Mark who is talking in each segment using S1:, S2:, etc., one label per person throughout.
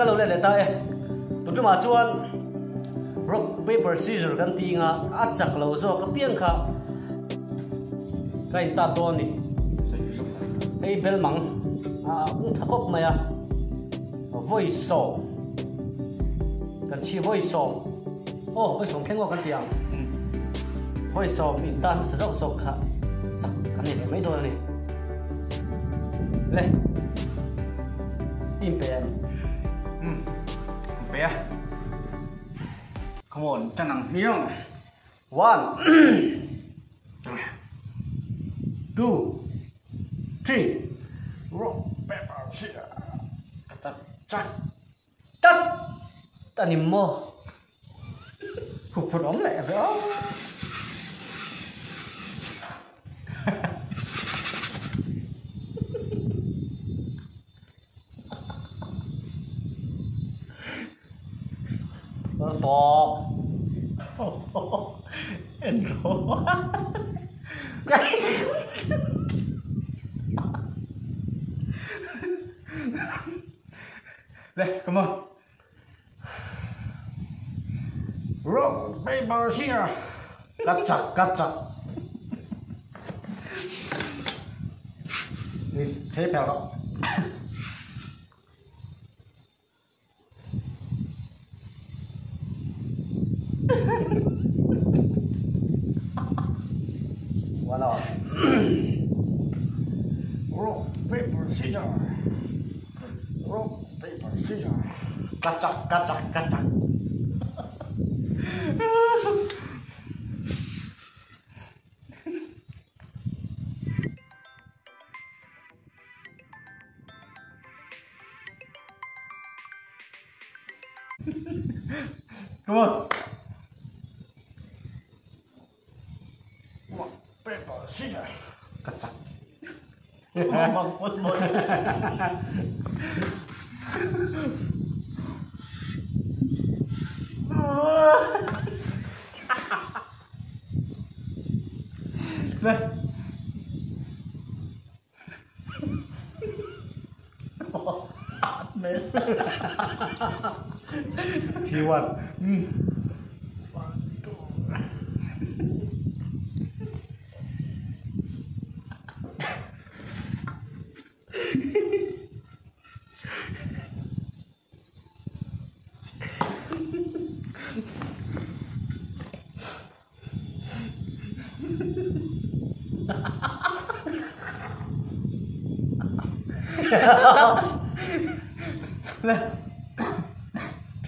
S1: kan lo let leh ta e. Tun tumah chuan rock paper scissor kan ti anga a chak lo zawk apiang kha ka in tat dawn a ni. Hei bel mang a ung tha kawp mai a vawi sawm kan chhi vawi sawm aw vawi sawm thleng aw kan ti ang vawi sawm in tan hmasa zauh zawk kha chak kan nei leh mai dawn a ni. Le in pe em?
S2: Um pe a. Come on, tan ang hmiang.
S1: One, two, three,
S2: rock, paper, scissors. Ka chat chat.
S1: Tat! A ni maw? Huphurh awm leh ve aw. Tawp.
S2: En rawh. Le, come on.
S1: Rock, paper, scissors. Ka chak, ka chak. Ni thei phel rawh. One off. Rock, paper, scissors. Rock, paper, scissors. Ka chak, ka chak, ka chak.
S2: Come on. Rock, paper, scissors.
S1: Ka chak.
S2: Le.
S1: P1.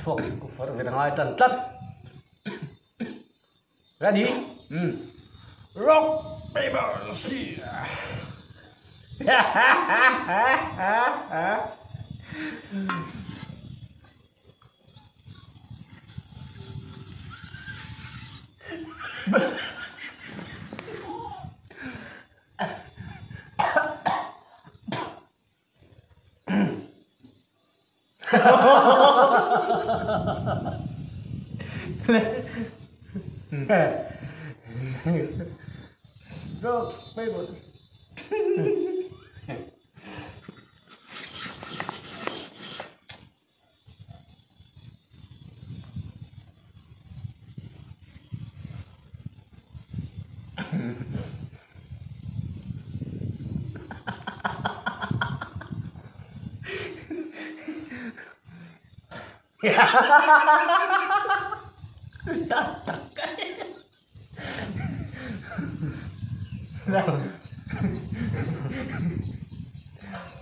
S1: Thluak far ve ngai tan tlat. Ready? Rock, paper, scissors. Rock, paper.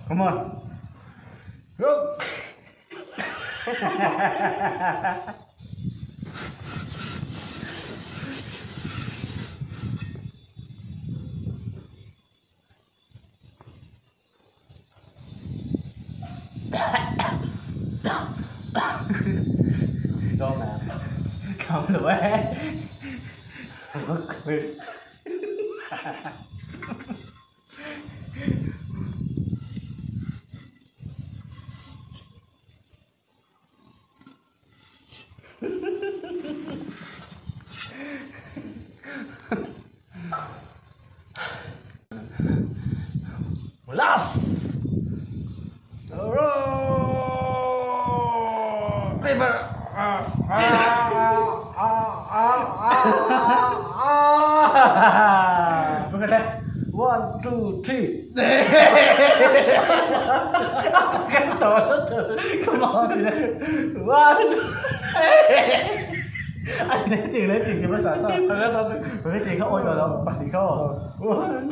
S2: Come on. Go.
S1: Go man.
S2: Come away.
S1: Last. One, two, three. One. One.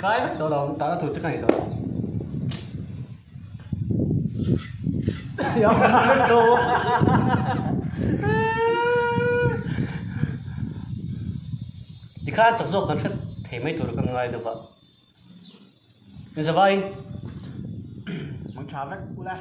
S1: Kai vek tawh lo tana tur che ka nei tawh. Tikhan chak zawk kan hre thei mai tur ka ngai deuh a. Inzavain.
S2: Mang tha vek ula.